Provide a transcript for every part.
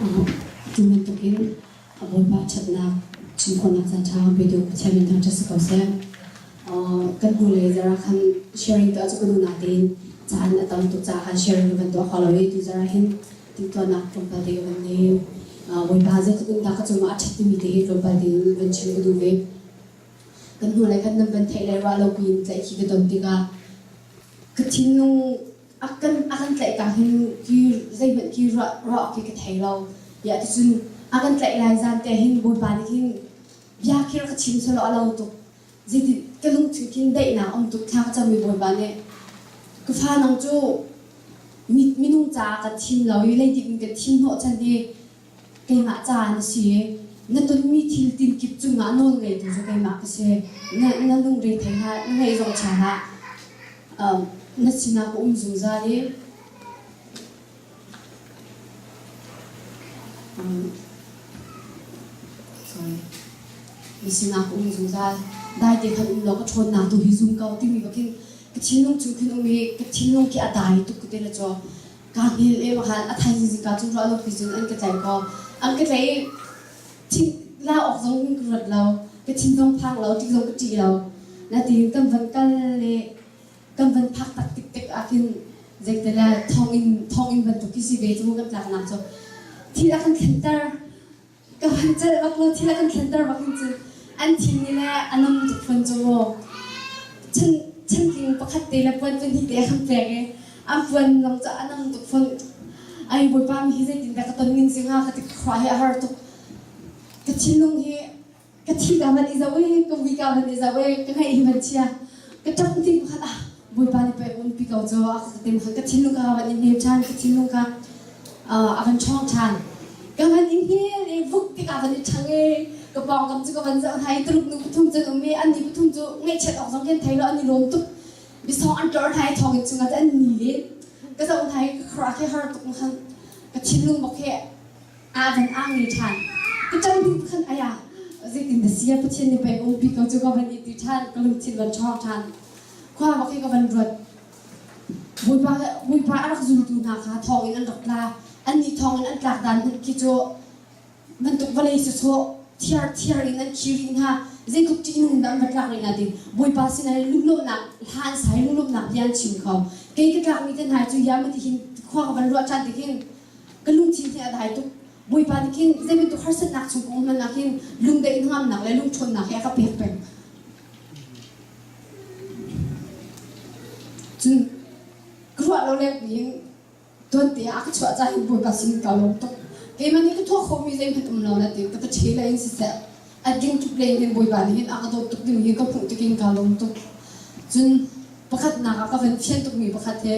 Cu bantukin a Bawipa ṭhatnak chim khawhnak caan ṭha petu Pathian min thangṭhat si ko seh. Kan hnulei zarh ah khan sharing tuah cu ka duh natein caan a tam tuk caah khan sharing ka van tuah kho lo i tu zarh ah hin timhtuahnak tlawmpal te ka van ngei. Bawipa zeitluk in dah ka cungah a ṭhat timi te hi tlawmpal tein van chim ka duh ve. Kan hnulei khan nan van theih le ruah lo piin tlaih khi ka ton tikah ka thinlung a kan a kan tlaih ka hin ki zeihmanh ki ruah ruah awk khi ka thei lo. Tiah ticun a kan tlaih lai zan te hin Bawipa nih hin bia khi rak ka chim selaw a lo tuk. Zeitin ka lungthin khin daihnak um tuk thla ka cam i Bawipa nih ka fa nang cu minung caah kan thim lo i leidip in kan thim hnawhchan hi keimah caah na si i na tonmi thil tinkip cungah nawl ngeitu cu keimah ka si. Na, na lungre thei hlah, na ngaih zong chia hlah. Um, na sinah ka um zungzal i um, sorry. Na sinah ka um zungzal. Dai te khan um law ka ṭhawnnak tu hi zum ko timi bak hin ka thinlung chung khin um i ka thinlung khi a dai tuk ka ti la caw. Kaa hngilh i khan a thaizing zingka cu ruah lo pi cun an ka tlaih ko. An ka tlaih i thin la awk zong ka ruat lo. Ka thin zong phang lo, ṭih zong ka ṭih lo. Natin kan van kal le kan van phak tak tik tik ah khin zeitele thonginn thonginn bantuk khi si ve cu kan tlaknak cu thil a kan thlenter. Ka van celh bak lo thil a kan thlenter bak hin cun an thin ni le a nam tuk fawn cu mu. Chan chantling pakhat te le puan pahnih te a kan pek i an puan zong cu a nam tuk fawn. Ai bawipa mi hi zeitin dah ka ton ning si hnga ka ti ka khua hi a har tuk. Ka thinlung hi ka thi ka van i zoh i ka vui ka van i zoh i ka ngaih hi van chia ka ṭap ti pakhat ah Bawipa nih pei umpi ko cu a ka tim ka thinlung ka van i hnem ṭhan ka thinlung kha a van ṭhawng ṭhan ka van i hngel i vuk tikah van i ṭhang i ka pawngkam cu ka van zoh hna i tuluk nu pathum cun um i an ni pathum cu ngaihchiat awk zong kan thei lo an i lawm tuk misawng an ṭor hna i thawnginn chungah an ni len ka zoh hna i ka khuaruah khi har tuk khan ka thinlung bak hi aa van aa ngei ṭhan. Ka ṭang ding khan aya zeitin dah sia Pathian nih pei umpi ko cu ka van i ti ṭhan ka lungthin van ṭhawng ṭhan. Khua bak hi ka van ruat. Bawipa Bawipa a rak zultu hna kha thawng in an rak tla. Annih thawng in an tlak dan hmanh khi cu bantuk vawlei sawsawh thiar thiar in an khi rih hna. Zeitluk ṭihnung dah an va tlak rih hna ti. Bawipa sinah hin lunglawmhnak hla an sa i lunglawmhnak bia an chim kho. Kei ka tlakmi te hna cu ya mati hin khua ka van ruah ṭhan tik hin ka lungthin hi a dai tuk Bawipa nih khin zei bantuk harsatnak chung kong hmanh ah khin lungdaih hnangamnak le lungṭhawnnak he a ka pek peng cun ka ruah lo lek ning tuante ah ka chuah ca hin Bawipa sin ka lawm tuk keimah nih ka tuah khomi zeihmanh um lo na ti ka ṭhe le in siseh a ding tuk len hin Bawipa nih hin a ka dawt tuk ding hi ka hmuh tikin ka lawm tuk cun pakhatnak ah ka van fian tukmi pakhat he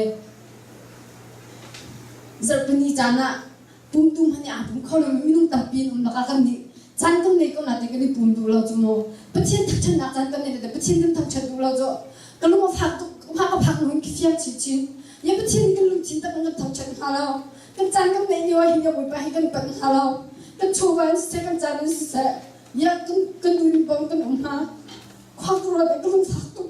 Zarhpini caan ah pumtu hmanh nih aa pum kho lomi minung tampi an um lakah kan nih caan kan nei ko nain kan i pum duh lo cu mu. Pathian thangṭhatnak caan kan nei le Pathian kan thangṭhat duh lo cu ka lung a fak tuk hma ka phak nu in ka fiang chinchin. Ya Pathian kan lungthin tak in kan thangṭhat hnga lo. Kan caan kan neih lio ah hin ya Bawipa hi kan panh hnga lo. Kan chawva in siseh kan caan in siseh ya kan kan nun bang kan um hnga. Khua ka ruat i ka lung fak tuk.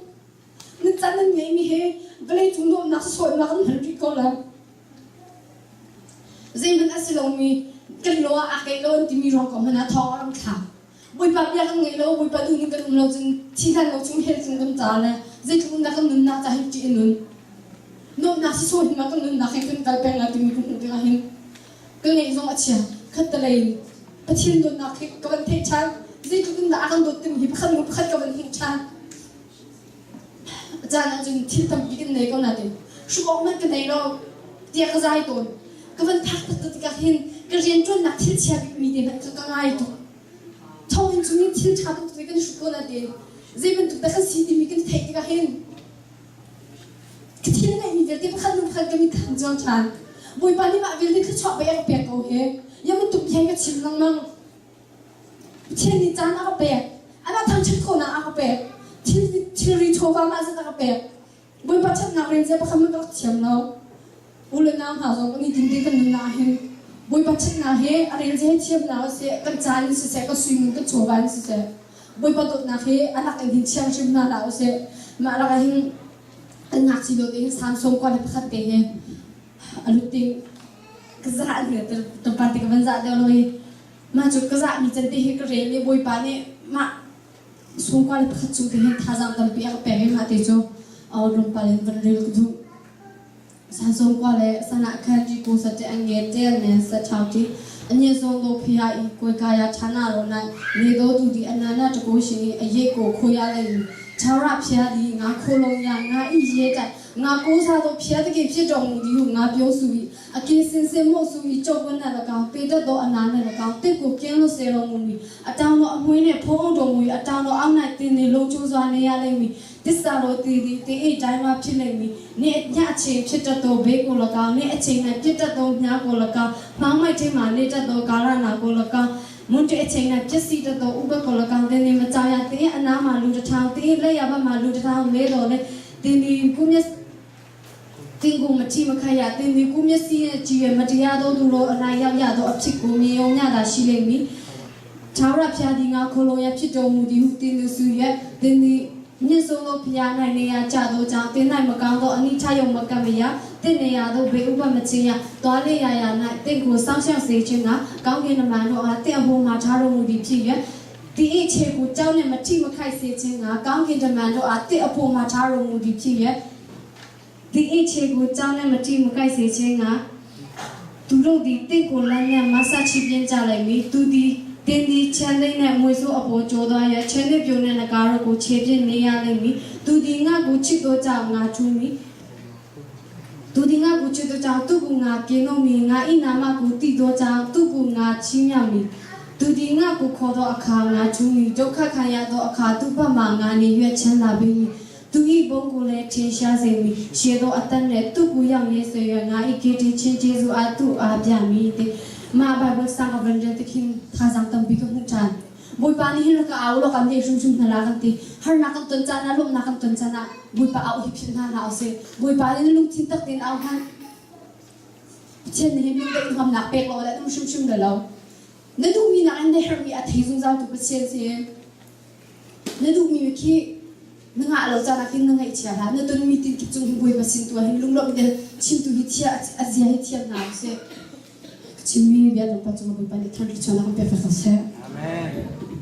Na can nan ngeihmi hi vawleicung nuamhnak sawhnak an hman rih ko lo. Zeihmanh a si lomi kan lo ah aa keih lo an timi ruang ko hmanh ah thawng a ram thla. Bawipa bia kan ngeih lo, Bawipa duhning kan um lo cun thi hlan lo chung hell cung kan ca le zeitluk in dah kan nunnak ca hi ṭih a nun. Nuamhnak si sawh hin ma kan nunnak hi kan kal peng lai timi ka hmuh tikah hin ka ngeih zong a chia. Khattelei in Pathian dawtnak hi ka van theih ṭhan. Zeitluk in dah a kan dawt timi hi pakhat hnu pakhat ka van hmuh ṭhan. A caan ahcun thil tampi kan nei ko nain hruk awk hmanh ka nei lo tiah ka zai tawn. Ka van phak taktak tikah hin ka rianṭuannak thil chia bikmi te hmanh kha ka ngai tuk. Thawnginn chung in thil ṭha bantuk in kan hruk ko nain zei bantuk dah kan si timi kan theih tikah hin ka thil ngeihmi vialte pakhat hnu pakhat ka mitthlam cuang ṭhan. Bawipa nih mah vialte thluachuah pei a ka pek ko hi. Ya bantuk bia hi ka chim lengmang. Pathian nih caan a ka pek. Amah thangṭhat khawhnak a ka pek. Thil thilri chawva mah zat a ka pek. Bawipa ṭhatnak rian zia pakhat hmanh ka rak thiam lo. U le nau hna zong kan i din kan nunnak ah hin Bawipa ṭhatnak hi a rel zia hi thiam hna usih. Kan caan in siseh, kan suingun, kan chawva in siseh. Bawipa dawtnak hi a lak in hin thiang hrim hna hlah usih. Mah lakah hin kan ngakchi dawt in Samsung kua le pakhat te hi a lut ding. Ka zah ni tlawmpal te ka van zah deuh lo i mah cu ka zahmi can te hi ka rel i Bawipa nih mah sungkua le pakhat chung te hin thazaang tampi a ka pek i mah te cu tlawmpal in van rel ka duh. Sansawngkua le sanah khan ṭiku sate an nge ṭel nen sa ṭhau ṭi anye zawng do phiya i kawikaya ṭhana ro na ne do tu di anana ṭako shin i aye ko khoya le i ṭhara phia di nga kholong ya nga i ye ṭai nga ko sa do phia te ke phia ṭong mu di hu nga pyo su i a ke sin se mo su i chok wan na la kaung pe ta do anana la kaung te ko keng lo se ro mu mi atang no a hmui ne phong do mu i atang no ang nai tin ni lo chu zwa ne ya le mi tisa ro ti di ti i ṭai ma phi le mi ni nya ching phit ta to be ko la ka ni a ching na phit ta to nya ko la ka mang mai the ma ne ta to kara na ko la ka mun te ching na phit si ta to u ba ko la ka te ni ma cha ya te ana ma lu ta thang te le ya ba ma lu ta thang le do le ti ni ku mya tin ku ma chi ma kha ya tin ni ku mya si chi ye ma ti ya do du lo ana ya ya do a phit ku mi yo nya da shi le mi ထာဝရဘုရားသည်ငါခိုလုံရဖြစ်တော်မူသည်ဟုသင်တို့ဆို၍သင်သည်မြင့်ဆုံးသောဘုရား၌နေရာကျသောကြောင့်သင်၌မကောင်းသောအနိဋ္ဌယုံမကပ်မရသင်နေရာသို့ဘေးဥပမချင်းရသွားလေရာရာ၌သင်ကိုစောင့်ရှောက်စေခြင်းကကောင်းကင်တမန်တို့အားသင်အဖို့မှာထားတော်မူသည်ဖြစ်၍ဒီ၏ခြေကိုကြောက်နှင့်မထိမခိုက်စေခြင်းကကောင်းကင်တမန်တို့အားသင်အဖို့မှာထားတော်မူသည်ဖြစ်၍ဒီ၏ခြေကိုကြောက်နှင့်မထိမခိုက်စေခြင်းက သူတို့သည်တင့်ကိုလမ်းနဲ့မဆချီပြင်းကြလိမ့်မည်သူသည်တင်းသည်ချမ်းသိမ်းနှင့်မွေဆိုးအပေါ်ကျိုးသွားရချမ်းသိပြိုနှင့်ငကားတို့ကိုခြေပြင်းနေရလိမ့်မည်သူသည်ငါကိုချစ်သောကြောင့်ငါချူမည်သူသည်ငါကိုချစ်သောကြောင့်သူ့ကိုငါပြင်းလို့မည်ငါ၏နာမကိုတည်သောကြောင့်သူ့ကိုငါချီးမြှောက်မည်သူသည်ငါကိုခေါ်သောအခါငါချူမည်ဒုက္ခခံရသောအခါသူ့ဘက်မှငါနေရွက်ချမ်းသာပေးမည်သူ၏ဘုန်းကိုလည်းထင်ရှားစေမည်ရှေသောအသက်နှင့်သူ့ကိုရောက်ရဲစေ၍ငါ၏ကေတီချင်းကျေးဇူးအားသူ့အားပြမည်တဲ့ma Bible sang ka van rel tikhin thazang tampi ka hmuh ṭhan Bawipa nih hin ka au lo kan nei hrimhrim hna la kan ti harnak kan ton caan ah lawmhnak kan ton caan ah Bawipa au hi philh hna hlah usih Bawipa nih lungthin tak tein au hmanh Pathian nih hin lungdaih ngamnak pek lo le um hrimhrim na lo na duhmi nakin na herhmi a thei zungzal tu Pathian si na duhmi khi na ngah lo caan ah khin na ngaihchia hlah na tonmi tin kip cung hin Bawipa sin tu ah hin lunglawmh in chimtu hi thia a zia hi thiam hna usih chimmi bia tlawmpal cung Bawipa nih than thluachuahnak kan pek ve ko seh. Amen.